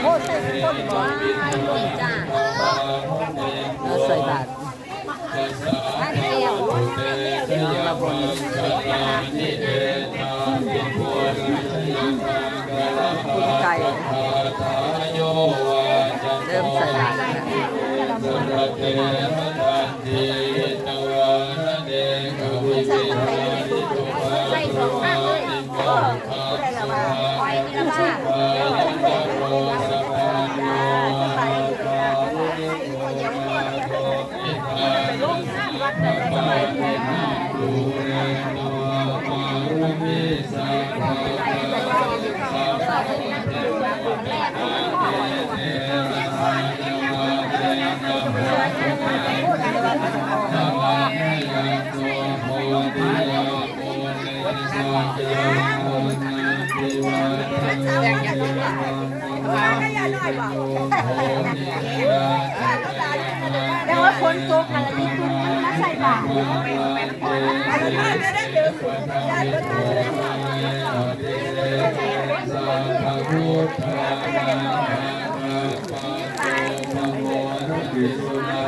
ໂອ້ ໃສ່ຄົນຫຼາຍຄົນຈ້າ ມາໃສ່ບາດ ມາແລ້ວ ເນາະ ລະບົນ ໄກ່ ເລີ່ມໃສ່ບາດແລ້ວ ໃສ່ສອງຂ້າງເລີຍ ຂ້ອຍນີ້ລະວ່າ ແຕ່ວ່າຝົນຕົກຫັ້ນລະ ອີ່ຕຸ່ນມັນມາໃສ່ບາດ.